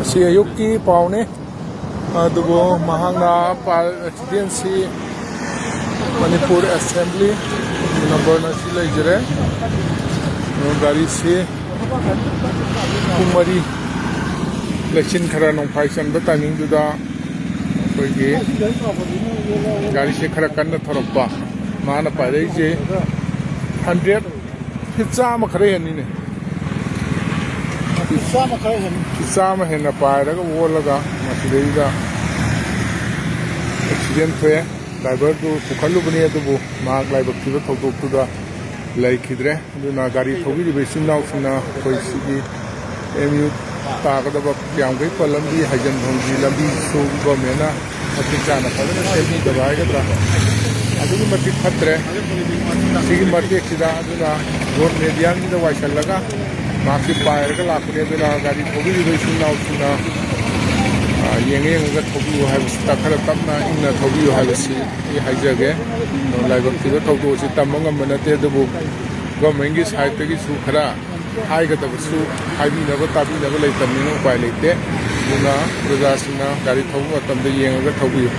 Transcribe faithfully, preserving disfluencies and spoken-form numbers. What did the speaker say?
ꯑꯁꯤ ꯑꯌꯨꯛꯀꯤ ꯄꯥꯎꯅꯤ꯫ ꯑꯗꯨꯕꯨ ꯃꯍꯥꯛꯅ ꯄꯥ-, ꯑꯦꯛꯁꯤꯗꯦꯟꯁꯤ ꯃꯅꯤꯄꯨꯔ ꯑꯦꯁꯦꯝꯕ꯭ꯂꯤ ꯅꯝꯕꯔꯅ ꯁꯤ ꯂꯩꯖꯔꯦ꯫ ꯑꯗꯨ ꯒꯥꯔꯤꯁꯤ ꯄꯨꯡ ꯃꯔꯤ ꯂꯩꯆꯤꯟ ꯈꯔ ꯅꯣꯡꯐꯥꯏ ꯆꯟꯕ ꯇꯥꯏꯃꯤꯡꯗꯨꯗ ꯑꯩꯈꯣꯏꯒꯤ ꯒꯥꯔꯤꯁꯦ ꯈꯔ ꯀꯟꯅ ꯊꯧꯔꯛꯄ꯫ ꯃꯥꯅ ꯄꯥꯏꯔꯛꯏꯁꯦ ꯍꯟꯗ꯭ꯔꯦꯠ ꯐꯤꯠ ꯆꯥꯝꯃ ꯈꯔ ꯍꯦꯟꯅꯤꯅꯦ꯫ ꯐꯤꯠ ꯆꯥꯝꯃ ꯈꯔ ꯍꯦꯟꯅꯤ꯫ ꯐꯤꯠ ꯆꯥꯝꯃ ꯍꯦꯟꯅ ꯄꯥꯏꯔꯒ ꯑꯣꯜꯂꯒ ꯃꯁꯤꯗꯩꯗ ꯑꯦꯛꯁꯤꯗꯦꯟ ꯊꯣꯛꯑꯦ꯫ ꯗ꯭ꯔꯥꯏꯚꯔꯗꯨ ꯄꯨꯈꯠꯂꯨꯕꯅꯤ, ꯑꯗꯨꯕꯨ ꯃꯍꯥꯛ ꯂꯥꯏꯕꯛ ꯊꯤꯕ ꯊꯧꯗꯣꯛꯇꯨꯗ ꯂꯩꯈꯤꯗ꯭ꯔꯦ꯫ ꯑꯗꯨꯅ ꯒꯥꯔꯤ ꯊꯧꯕꯤꯔꯤꯕ ꯏꯆꯤꯟ ꯏꯅꯥꯎꯁꯤꯡꯅ ꯑꯩꯈꯣꯏ ꯁꯤꯒꯤ ꯑꯦꯝ ꯌꯨ ꯇꯥꯒꯗꯕ ꯀꯤꯌꯥꯝꯒꯩ ꯄꯜ ꯂꯝꯕꯤ, ꯍꯥꯏꯖꯟꯐꯝꯒꯤ ꯂꯝꯕꯤꯁꯨ ꯒꯣꯔꯃꯦꯟꯅ ꯃꯇꯤꯛ ꯆꯥꯅ ꯐꯖꯅ ꯁꯦꯝꯕꯤꯗꯕ ꯍꯥꯏꯒꯗ꯭ꯔꯥ, ꯑꯗꯨꯛꯀꯤ ꯃꯇꯤꯛ ꯐꯠꯇ꯭ꯔꯦ꯫ ꯁꯤꯒꯤ ꯃꯇꯦꯛꯁꯤꯗ ꯑꯗꯨꯅ ꯔꯣꯗ ꯃꯦꯗꯤꯌꯥꯟꯁꯤꯗ ꯋꯥꯏꯁꯜꯂꯒ ꯃꯍꯥꯛꯁꯤ ꯄꯥꯏꯔꯒ ꯂꯥꯛꯄꯅꯦ꯫ ꯑꯗꯨꯅ ꯒꯥꯔꯤ ꯊꯧꯕꯤꯔꯤꯕ ꯏꯆꯤꯟ ꯏꯅꯥꯎꯁꯤꯡꯅ, ꯑ, ꯌꯦꯡꯉ ꯌꯦꯡꯉꯒ ꯊꯧꯕꯤꯌꯨ ꯍꯥꯏꯕꯁꯤꯗ, ꯈꯔ ꯇꯞꯅ ꯏꯪꯅ ꯊꯧꯕꯤꯌꯨ ꯍꯥꯏꯕꯁꯤ ꯑꯩ ꯍꯥꯏꯖꯒꯦ꯫ ꯂꯥꯏꯕꯛ ꯊꯤꯕ ꯊꯧꯗꯣꯛ ꯑꯁꯤ ꯇꯝꯕ ꯉꯝꯕ ꯅꯠꯇꯦ, ꯑꯗꯨꯕꯨ ꯒꯣꯔꯃꯦꯟꯒꯤ ꯁꯥꯏꯠꯇꯒꯤꯁꯨ ꯈꯔ ꯍꯥꯏꯒꯗꯕꯁꯨ ꯍꯥꯏꯕꯤꯅꯕ ꯇꯥꯕꯤꯅꯕ ꯂꯩꯇꯕꯅꯤꯅ ꯎꯄꯥꯏ ꯂꯩꯇꯦ꯫ ꯑꯗꯨꯅ ꯄ꯭ꯔꯖꯥꯁꯤꯡꯅ ꯒꯥꯔꯤ ꯊꯧꯕ ꯃꯇꯝꯗ ꯌꯦꯡꯉꯒ ꯊꯧꯕꯤꯌꯨ꯫